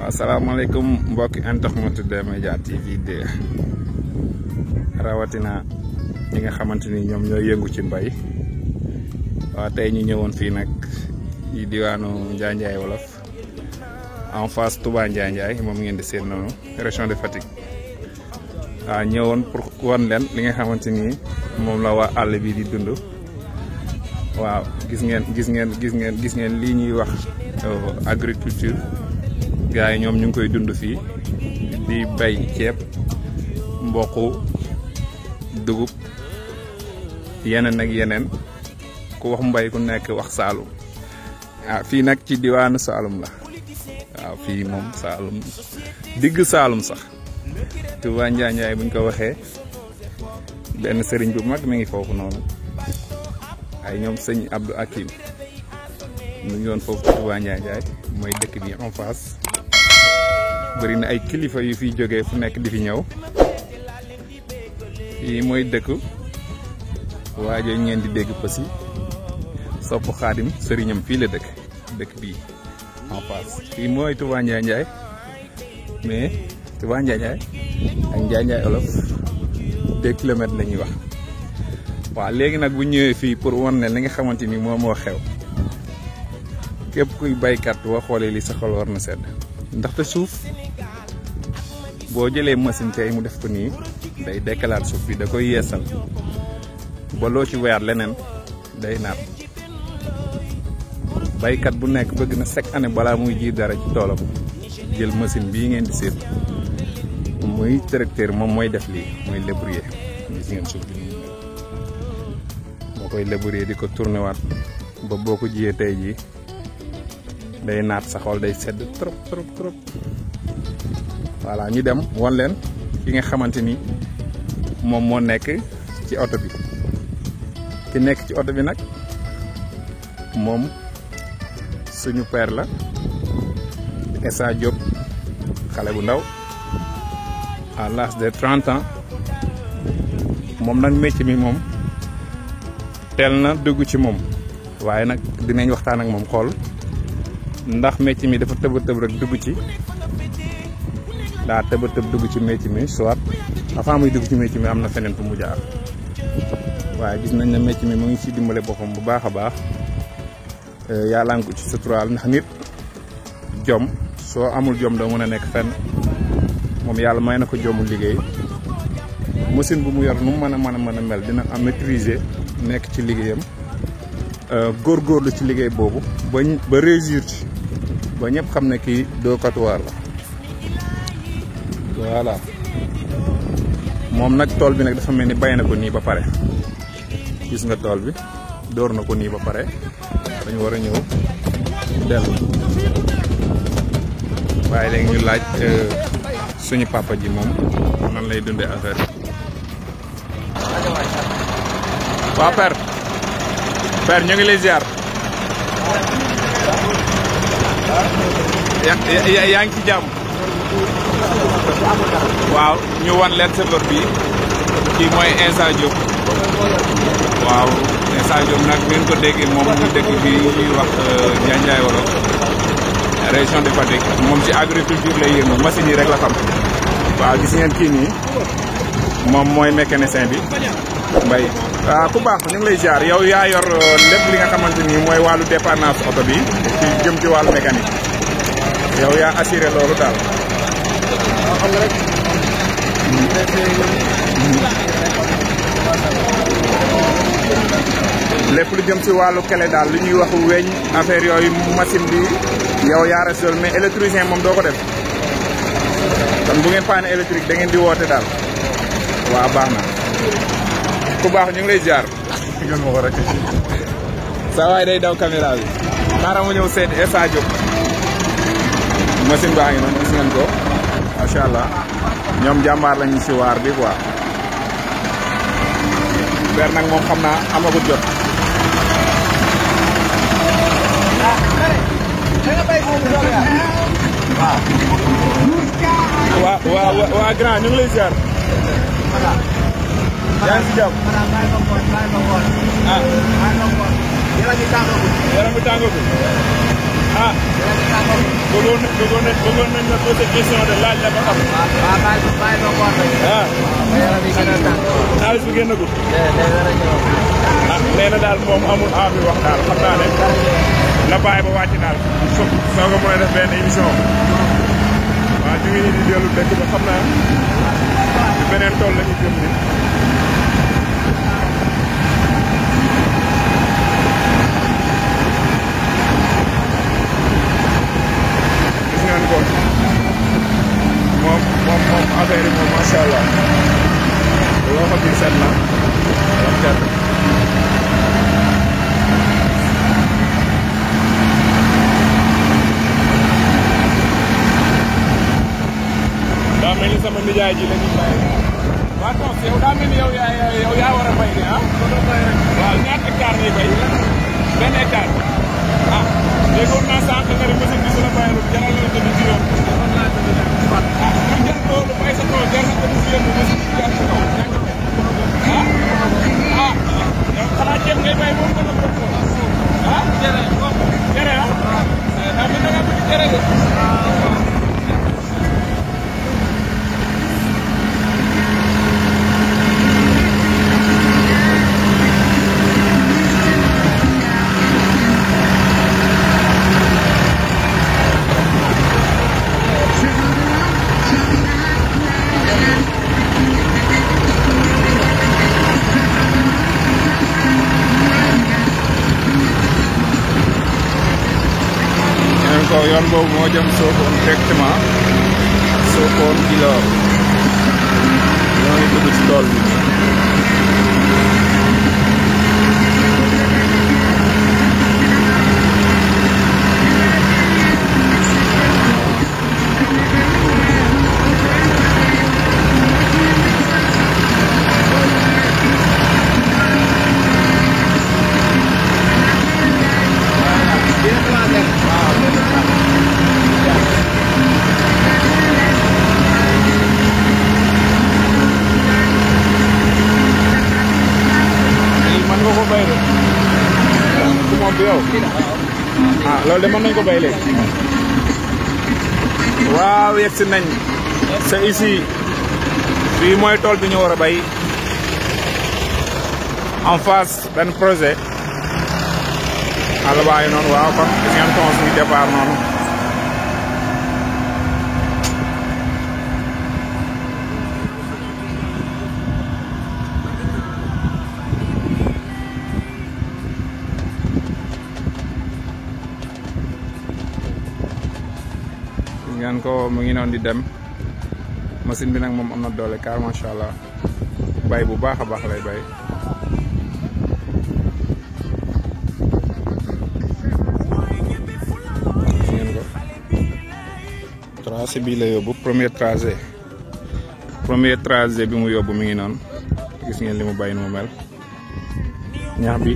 Assalamualaikum mbokk internet D-Media TV 2 rawatina ñi nga xamanteni ñom ñoy yëngu ci mbay wa tay ñu ñëwoon fi nak yi diwanu Njanjaay Wolof en face Touba Njanjaay mom ngeen di seen nonu région de Fatick ñëwoon pour won len li nga xamanteni mom la wa all bi di dund waaw gis ngeen li ñuy wax agriculture gaay ñom ñu ngi koy dund fi di bay ceeb mboqu dugub yeneen ak yeneen ku wax mbay ku nekk wax Saalum fi nak ci diwanu Saalum la fi mom Saalum digg Saalum sax Touba Njanjaay buñ ko waxee ben serigne bu mag mi ngi fofu non ay ñom serigne Abdou Hakim ñu ngi woon foofu Touba Njanjaay moy dëkk bi en face bari na ay kilifa yu fi joggé fu nekk di fi ñëw yi moy dëkk waaje ngeen di dégg Passy sopp Xaadim sëriñam fi la dëkk bi en face fi moy Touba Njanjaay mais Touba Njanjaay ak Njanjaay Wolof 2 kilomètres lañuy wax wa légui nak bu ñëwé fi pour won né li nga xamanteni mo xew képp kuy baykat wa xolé li sa xol war na sedd ndaxte suuf boo jëlee machine tey mu def ko nii day dekkalaat suuf bi da koy yeesal ba loo ci weer leneen day naat baykat bu nekk bëgg na chaque année balaa muy ji dara ci toolam jël machine bii ngeen di seet muy tracteur moom mooy def lii mooy labourer gis ngeen suuf bi moo koy labourer di ko tourné waat ba boo ko jiyee tey jii day naat sa xol day sedd trop voilà ñu dem won leen ki nga xamanteni mom mo nekk ci auto bi ki nekk ci auto bi nak mom suñu père la Essa Diop xalé bu ndaw à l'âge de 30 ans mom nak métier mi mom tel na dugg ci mom waye nak dinañ waxtaan ak mom xol ndax métier mi dafa teub rek dugg ci da teub dugg ci métier mi soit avant muy dugg ci métier mi amna fenen fu mu jaar waye gis nañ ne métier mi mo ngi ci dimbalé bopam bu baaxa baax yalla ngi ko ci suturaal ndax nit jom so amul jom do mëna nek fenn mom yalla may na ko jomul liggéey machine bu mu yor nu mëna mel dina am maîtriser nek ci liggéeyam gor lu ci liggéey bobu ba réussir ci ba ñëpp xam ne kii doo katuwaar la voilà moom nag tool bi nag dafa mel ni bay na ko nii ba pare gis nga tool bi door na ko nii ba pare dañu war a ñëw dellu waaye léegi ñu laaj suñu papa ji moom nan lay dundee affaire waa père ñu ngi lay ziar yaa ngi ci jàmm waaw ñu wan leen serveur bi kii mooy Essa Diop waaw Essa Diop nag ngeen ko déggee moom ñu dëkk bi ñuy wax Njanjaay Wolof région de Fatick moom ci agriculture lay yëngu machine yi rek la xam waaw gis ngeen kii nii moom mooy mécanicien bi Mbaye ku baax ñu ngi lay ziar yow yaa yor lépp li nga xamante ni mooy wàllu dépannage oto bi ci jëm ci wàllu mécanique yow yaa assuré loolu daal xam nga rek lépp lu jëm ci wàllu kele daal li ñuy wax weñ affaire yooyu machine bi yow yaa resol mais électricien moom doo ko def kon bu ngeen paane électrique da ngeen di woote daal waaw baax na ku baax ñu ngi lay ziar gën ma ko rek sa waay day daw caméra bi xaaral ma ñëw seet Essa Diop machine baa ngi noonu gis ngeen ko macha allah ñoom jàmbaar lañu si waar bi quoi ber nag moom xam naa amagut jot waa grand ñu ngi lay ziar yaa ngi si jàmm yaram bi tàngagul ah bëggoon nañ la poser question de laaj la ba xam. waaw bàyyi ma ko wax rek. ah. yaram yi gën a tàng. xaalis bi génnagul. day nee na daal moom amul envie wax daal xam naa ne. la bàyyi ba wàcc daal. soo ko mën a def benn émission. waaw ñu ngi nii di dellu dëkk ba xam naa. ci beneen tool la ñu jëm nii. moom affaire yi moom macha allah loo xam ni set na wax dëgg. daa mel ni sama nijaay ji la ñuy bàyyi. waa toog yow daa mel ni yow yaa war a bay de ah. waaw ñaata hectare ngay bay. benn hectare. ah déggoon naa sànq nga ne machine bi su la bayaloon jaral na la tëdd ci yoon. ah ñu jël loolu bay sa tool jar na tëdd ci yoon bi machine bi jaar sa kaw. ah yow xanaa ceeb ngay bay moom gën a bokk ah jere ah daa mel da ngaa bëgg jere de. yoon boobu moo jëm Sokone directement Sokone Djilor ñoo ngi dugg ci tool bi. ah loolu de mën nañ ko bay léegi. waaw yegg si nañ. c'est ici. fii mooy tool bi ñu war a bay. en face benn projet. àll baa ngi noonu waaw kon gis ngeen tons bi départ noonu. ngeen ko mu ngi noonu di dem machine bi nag moom am na doole car macha allah bay bu baax a baax lay bay. ngeen ko tracé bi la yóbbu premier tracé bi mu yóbbu mi ngi noonu gis ngeen li mu bay nu mu mel ñax bi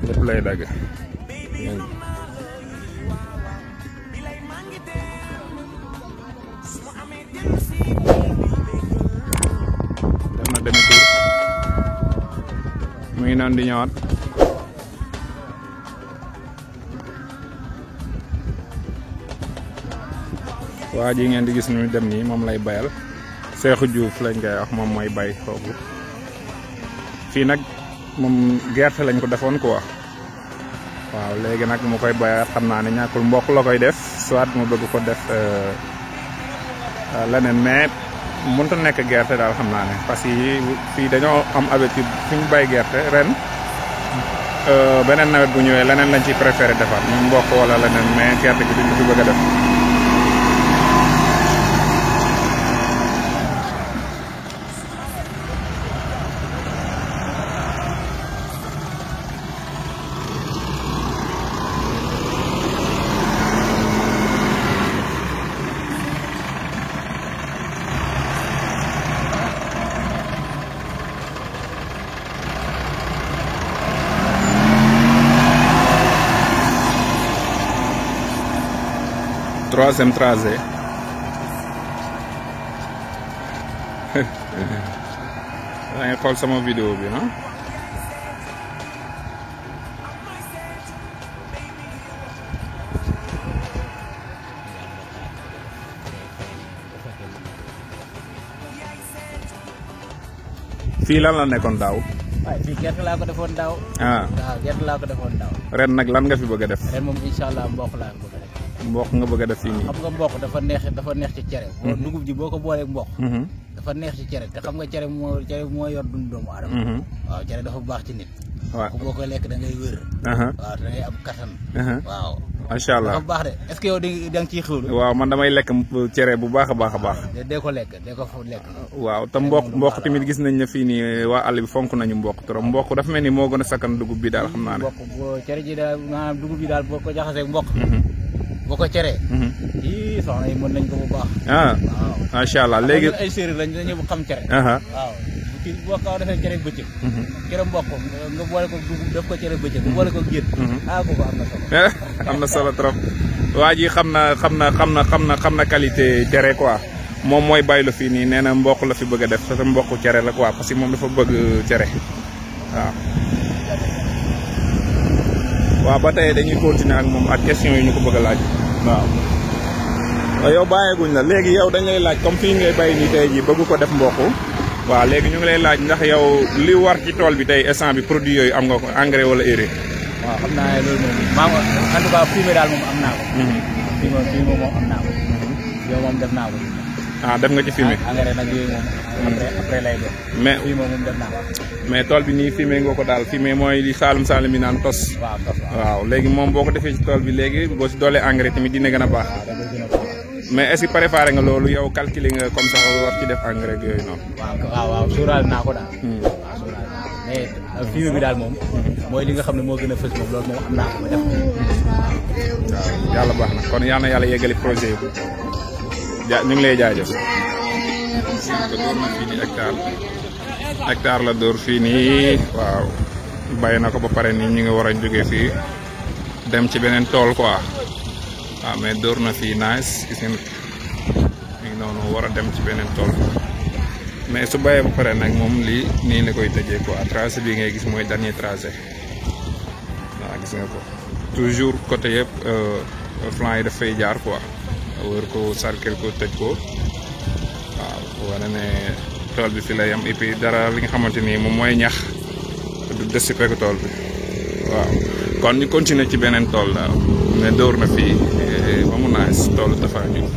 lépp lay dagg. mu ngi noonu di ñëwaat waa ji ngeen di gis ñu dem nii moom lay bayal Cheikhou Diouf lañ koy wax moom mooy bay foofu fii nag moom gerte lañ ko defoon quoi waaw léegi nag mu koy bayaat xam naa ne ñàkkul mboq la koy def soit mu bëgg ko def leneen mais mënut a nekk gerte daal xam naa ne parce que fii dañoo am habitude fi ñu bay gerte ren beneen nawet bu ñëwee leneen lañ ciy préféré defaat mu mboq wala leneen mais gerte gi duñ ko fi bëgg a def. Troisième tracé da ngay xool sama vidéo bi ah fii lan la nekkoon daaw. waaye fii gerte laa ko defoon daaw. ah waaw gerte laa ko defoon daaw. ren nag lan nga fi bëgg a def. ren moom incha allah mboq laa ko bëgg a def. mboq nga bëgg a def fii nii. xam nga mboq dafa neex ci cere. dugub ji boo ko booleeg mboq. dafa neex ci cere te xam nga cere moo yor dund doomu aadama. waaw cere dafa baax ci nit. waaw boo koy lekk da ngay wér. waaw da ngay am kattan. waaw. macha allah dafa baax de est-ce que yow da nga ciy xewlu. waaw man damay lekk cere bu baax a baax a baax. dee ko lekk dee ko lekk. waaw te mboq tamit gis nañ ne fii nii waa àll bi fonk nañu mboq trop mboq dafa mel ni moo gën a sakkan dugub bi daal xam naa ne. mboq boo cere ji daal maanaam dugub bi daal boo ko jaxasee mboq. boo ko ceree. yii soxna yi mën nañ ko bu baax. ah macha allah léegi ay séeréer lañ dañu xam cere. waaw kii boo ko defee cere bëccëg. cere mboq nga boole ko dugub def ko cere bëccëg nga boole ko génn. kooku am na solo. am na solo trop. waa ji xam na qualité cere quoi moom mooy baylu fii nii nee na mboq la fi bëgg a def te mboq cere la quoi parce que moom dafa bëgg cere waaw. waaw ba tey dañuy continuer ak moom ak question yi ñu ko bëgg a laaj. waaw. yow bàyyeeguñ la léegi yow dañ lay laaj comme fii ngay bay nii tey jii bëgg ko def mboq. waaw léegi ñu ngi lay laaj ndax yow li war ci tool bi tey instant bi produit yooyu am nga ko engrais wala urée. waaw xam naa ne loolu moom en tout cas fumier daal moom am naa ko. fumier moom am naa ko. yow moom def naa ko. def nga ci fumier. engrais nag yooyu moom après lay doon. mais fumier moom def naa ko. mais tool bi nii fumier nga ko daal fumier mooy li Saalum yi naan tos. waaw tos waaw léegi moom boo ko defee ci tool bi léegi boo si doolee engrais tamit dina gën a baax. mais est-ce que préparé nga loolu yow calculer nga comme ça war ci def engrais ak yooyu noonu. waaw suuraale naa ko daal. waaw suuraale naa ko mais fumier bi daal moom. mooy li nga xam ne moo gën a fës moom loolu moom am naa ko ba def. waaw yàlla baax na kon yal na yàlla yeggali projet yi ñu ngi lay jaajëf. ko door na fii nii hectare la door fii nii waaw bàyyi na ko ba pare nii ñu ngi war a jógee fii dem ci beneen tool quoi. waaw mais door na fii nice gis ngeen mi ngi noonu war a dem ci beneen tool mais su bàyyee ba pare nag moom lii nii la koy tëjee quoi tracé bi ngay gis mooy dernier tracé waaw gis nga ko toujours côté yëpp flanc yi daf fay jaar quoi wër ko cercle ko tëj ko waaw wane ne tool bi fi lay am et puis dara li nga xamante ni moom mooy ñax du des si fekk tool bi waaw kon ñu continuer ci beneen tool daal mais door na fii ba mu naaj toolu Tafa Diouf